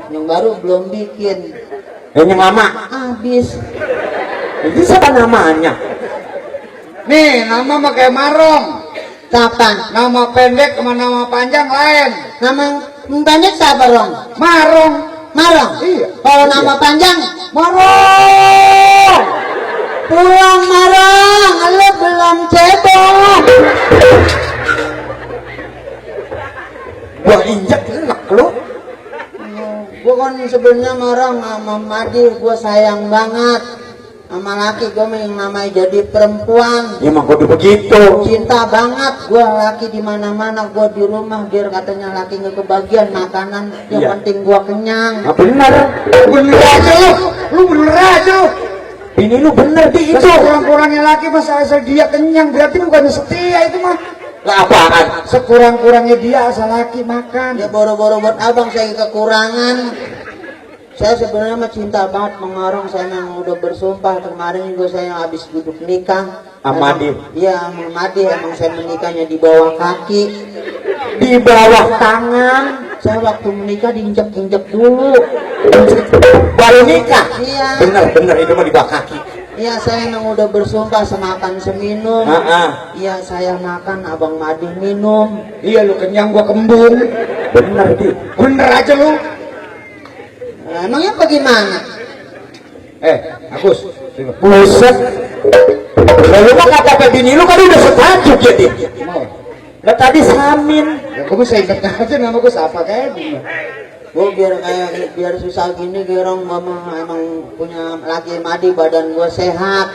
Yang baru belum bikin. Yang lama Habis. itu siapa namanya? Nih, nama mah kayak Marong. Kapan? Nama pendek sama nama panjang lain. Nama pendek siapa, Rong? Marong. Marong? Iya. Kalau nama panjang? Marong. Pulang Marong, lu belum cebok. Gua injek enak lu. Gua kan sebenarnya Marong sama Madi, gua sayang banget. Sama laki gua yang namanya jadi perempuan. Ya emang kudu begitu. Cinta banget gua laki di mana-mana, gua di rumah biar katanya laki nggak kebagian makanan, yang Iya. penting gua kenyang. Nah, bener. Bener aja lu. Lu bener aja lu. Ini lu bener di itu. Sekurang-kurangnya laki masa asal dia kenyang berarti bukannya setia itu mah. Lah apaan? Sekurang-kurangnya dia asal laki makan. Ya boro-boro buat abang saya kekurangan. Saya sebenarnya mah cinta banget mengarong, saya yang udah bersumpah kemarin juga saya habis duduk nikah. Sama Emang- Madi? Iya sama Madi, emang saya menikahnya di bawah kaki. Di bawah tangan. Saya waktu menikah diinjek-injek dulu. Baru nikah. Iya. Bener itu mah di bawah kaki. Iya saya yang udah bersumpah semakan seminum. Iya saya makan, abang Madi minum. Iya lu kenyang gua kembung. Bener di. Bener aja lu. Nah, emangnya bagaimana? Agus. Buset. Lalu mah kata bini lu kan udah setuju jadi. Mau. Lah tadi Samin. Ya gua bisa inget aja nama gua siapa kayak gini. Gue biar susah gini gerong, mama emang punya laki Madi, badan gue sehat.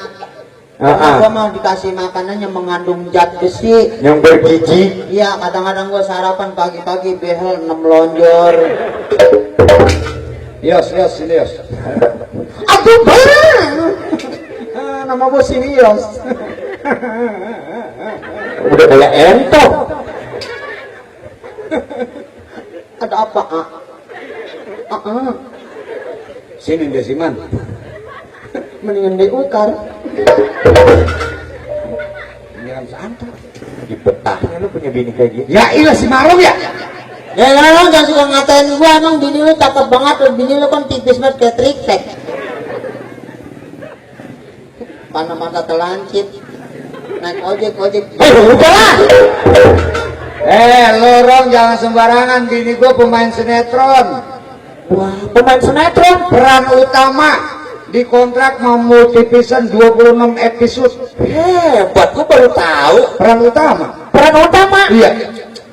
Karena gue mau dikasih makanan yang mengandung zat besi. Yang bergizi. Iya kadang-kadang gue sarapan pagi-pagi behel 6 lonjor. Yos, sini Yos. Aduh bang. Nama gua sini Yos. Udah kayak entok. Ada apa? Sini Desiman. Mendingan diukar. Jangan santai. Di betahnya lu punya bini kayak gitu. Ya iya si Marong ya. Ya lo jangan suka ngatain gue, emang bini lu cakep banget, bini lu kan tipis banget kayak triptek. Panah mata telancip. Naik ojek. Udahlah. Lorong jangan sembarangan, bini gua pemain sinetron. Wah, pemain sinetron. Peran utama dikontrak mau multivision 26 episode. Hebat, gua baru tahu. Peran utama. Peran utama. Iya.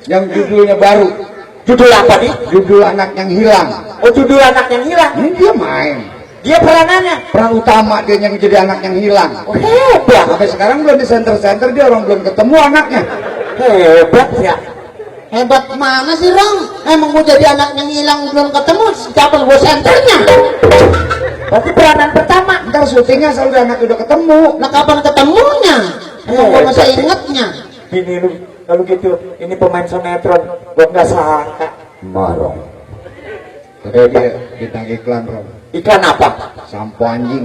Yang judulnya baru. Judul apa nih? Judul Anak yang Hilang. Oh, judul anak yang hilang. Ini dia main. Dia peranannya. Peran utama dia yang jadi anak yang hilang. Oh, hebat. Sampai sekarang belum di center dia orang belum ketemu anaknya. Hebat ya. Hebat mana sih Rong? Emang mau jadi anak yang hilang belum ketemu, kapan gue senternya? Berarti peranan pertama. Ntar syutingnya selalu anak udah ketemu. Nah kapan ketemunya? Emang gue masih ingetnya. Bini lu kalau gitu, ini pemain sinetron. Gua nggak sangka. Marong. Kayak dia bintang iklan Rom. Iklan apa? Sampo anjing.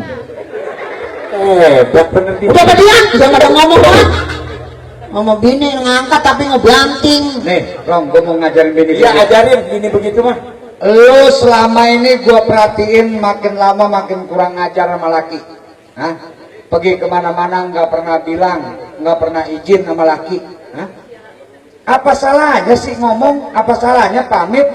Hebat bener dia. Udah apa dia? Jangan ada ngomong banget. Ngomong bini ngangkat tapi ngeblanting. Nih, Rom, gue mau ngajarin bini. Iya, ajarin bini begitu mah. Lu selama ini gue perhatiin makin lama makin kurang ngajar sama laki. Hah? Pergi kemana-mana nggak pernah bilang, nggak pernah izin sama laki. Hah? Apa salahnya sih ngomong? Apa salahnya pamit?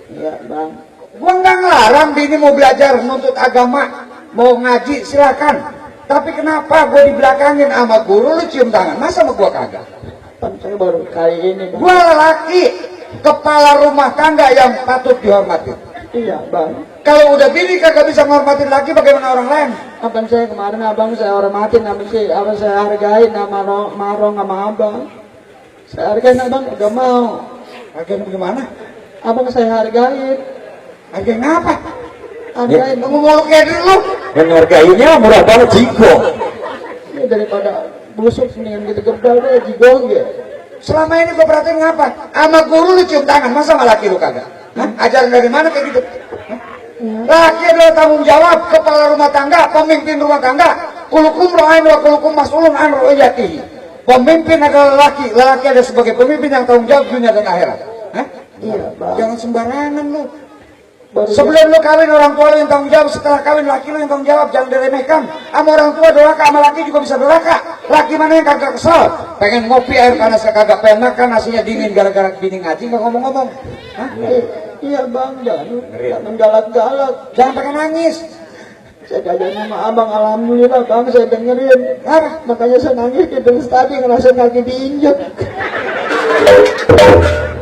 Iya bang. Gua nggak ngelarang bini mau belajar nuntut agama, mau ngaji silakan. Tapi kenapa gue dibelakangin sama guru lu cium tangan? Masa sama gua kagak? Kan saya baru kali ini bang. Gua lelaki, kepala rumah tangga yang patut dihormati. Iya bang. Kalau udah bini kagak bisa menghormatin laki, bagaimana orang lain? Kapan saya kemarin abang saya hormatin, saya hargain nama Marong sama abang. Saya hargain abang, udah mau. Hargain bagaimana? Abang saya hargain. Hargain apa? Hargain. Tunggu mau kayak dulu. Yang hargainya murah banget jigo. Ya daripada busuk mendingan gitu gebal deh jigong ya. Selama ini gue perhatiin ngapa? Sama guru lu cium tangan, masa sama laki lu kagak? Hah? Ajaran dari mana kayak gitu? Hah? Laki adalah tanggung jawab, kepala rumah tangga, pemimpin rumah tangga. Kulukum ro'ain wa kulukum mas'ulun an ru'yatihi. Pemimpin adalah laki, lelaki ada sebagai pemimpin yang tanggung jawab dunia dan akhirat. Hah? Iya bang. Jangan sembarangan lu. Sebelum lu kawin orang tua lu yang tanggung jawab, setelah kawin laki lu yang tanggung jawab, jangan diremehkan. Sama orang tua doraka, sama laki juga bisa doraka. Laki mana yang kagak kesel, pengen ngopi air panas kagak pengen makan, nasinya dingin gara-gara bini ngaji nggak ngomong-ngomong. Hah? Iya bang, jangan galak-galak. Jangan pakai nangis. Saya diajarin sama abang, alhamdulillah bang, saya dengerin. Makanya saya nangis di tadi ngerasa kaki diinjek.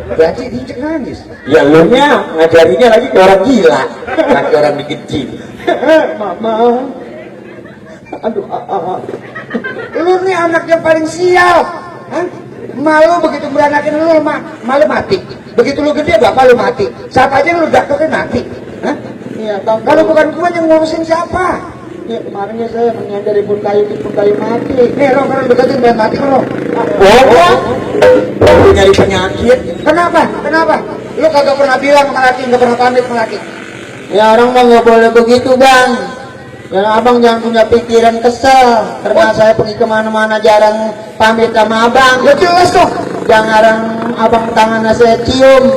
Berarti diinjek nangis. Ya lu nya ngajarinya lagi ke orang gila, lagi orang bikin jin. Mama, aduh, Lu nih anak yang paling sial. Hah? Malu begitu beranakin lu, malu mati. Begitu lu gede bapak lu mati. Siapa aja lu dakterin mati. Hah? iya bang. Kalau bukan gua yang ngurusin siapa? Ya, kemarinnya saya menyadari pun kayu mati. Nih lo kalau deketin biar mati lo. Bohong, lu nyari penyakit. Kenapa? Lu kagak pernah bilang sama laki, nggak pernah pamit sama laki. Ya orang mah nggak boleh begitu bang. Ya abang jangan punya pikiran kesel. Karena saya pergi kemana-mana jarang pamit sama abang. Ya jelas tuh. Jangan abang tangannya saya cium.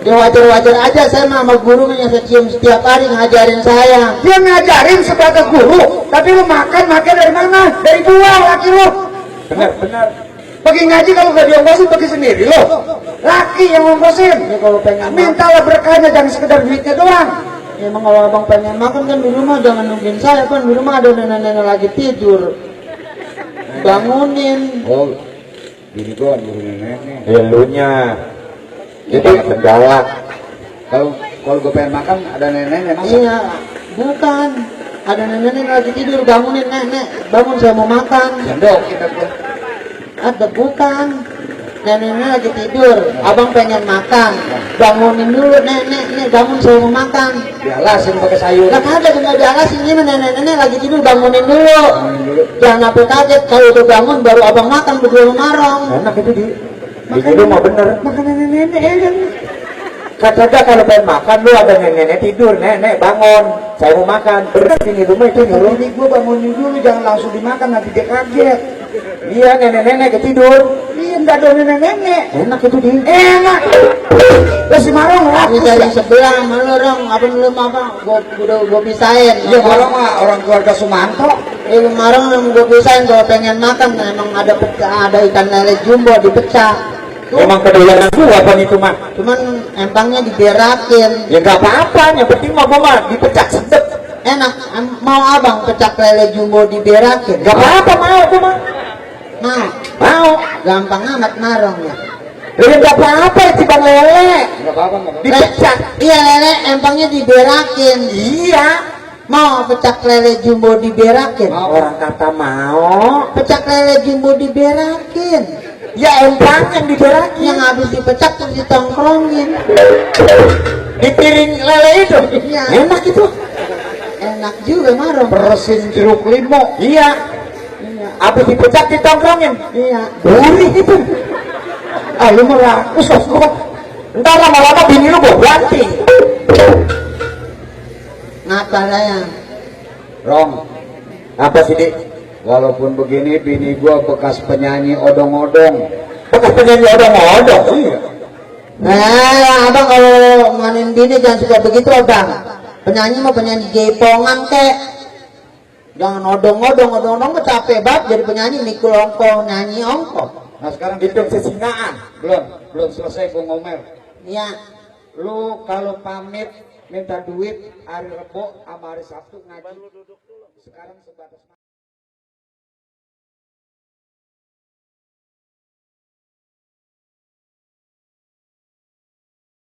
Ya wajar-wajar aja, saya mah sama gurunya saya cium setiap hari ngajarin saya. Dia ngajarin sebatas guru, tapi lu makan dari mana? Dari buah laki lu. Benar. Pergi ngaji kalau gak diongkosin pergi sendiri lo. Laki yang ngongkosin. Ya kalau pengen Mintalah berkahnya, jangan sekedar duitnya doang. Ya emang kalau abang pengen makan kan di rumah jangan nungguin saya, kan di rumah ada nenek-nenek lagi tidur. Bangunin. Oh, gini gua nyuruh nenek. Ya lu nya itu galak. Kalau gue pengen makan ada nenek masak. Iya, bukan. Ada nenek-nenek lagi tidur, bangunin nenek. Bangun saya mau makan. Sendok kita gua. Ada bukan. Nenek lagi tidur, abang pengen makan. Bangunin dulu nenek, bangun saya mau makan. Dialasin pakai sayur. Lah kagak cuma dialasin, ini nenek lagi tidur, bangunin dulu. Jangan sampai kaget, kalau udah bangun baru abang makan berdua marong. Enak itu di rumah bener. Makan nenek ya kan. Kata kalau pengen makan lu ada nenek tidur, nenek bangun, saya mau makan. Berarti di rumah itu nyuruh. Ini gua bangunin dulu, jangan langsung dimakan nanti dia kaget. Iya nenek ketidur. Iya enggak ada nenek. Enak itu di. Enak. Lah si Marong Ini rakus dari ya. sebelah malu dong, apa belum apa? Gua pisahin. Iya Marong mah orang keluarga Sumanto. Marong gua pisahin kalau pengen makan, emang ada ada ikan lele jumbo dipecah. Emang kedolanan gua apa itu mah? Cuman empangnya diberakin. Ya nggak apa-apa, yang penting mah gua mah dipecah sedep. Enak, mau abang pecah lele jumbo diberakin? Nggak apa-apa mau gua mah. Mau. Gampang amat marong ya. Ya nggak apa-apa itu bang lele. Enggak apa-apa, enggak apa-apa. Dipecah. Iya lele, empangnya diberakin. Iya. Mau pecah lele jumbo diberakin? Mau. Orang kata mau. Pecah lele jumbo diberakin. Ya empang yang diberakin. Yang habis dipecah terus ditongkrongin. Di piring lele itu. Iya. Enak itu. Enak juga marong. Peresin jeruk limau. Iya. Iya. Habis dipecah ditongkrongin. Iya. Gurih itu. Ah lu mah rakus gua. Ntar lama-lama bini lu gua ganti. Ngapa sayang? Rong, Apa sih dik? walaupun begini bini gua bekas penyanyi odong-odong. Bekas penyanyi odong-odong. Iya. Abang kalau mainin bini jangan suka begitu abang. Penyanyi mah penyanyi jaipongan kek. Jangan odong-odong mah capek banget jadi penyanyi mikul ongko, nyanyi ongko. Nah sekarang Hidup sesingaan. belum selesai gua ngomel. Iya. Lu kalau pamit minta duit hari Rebo sama hari Sabtu ngaji. Sekarang sebatas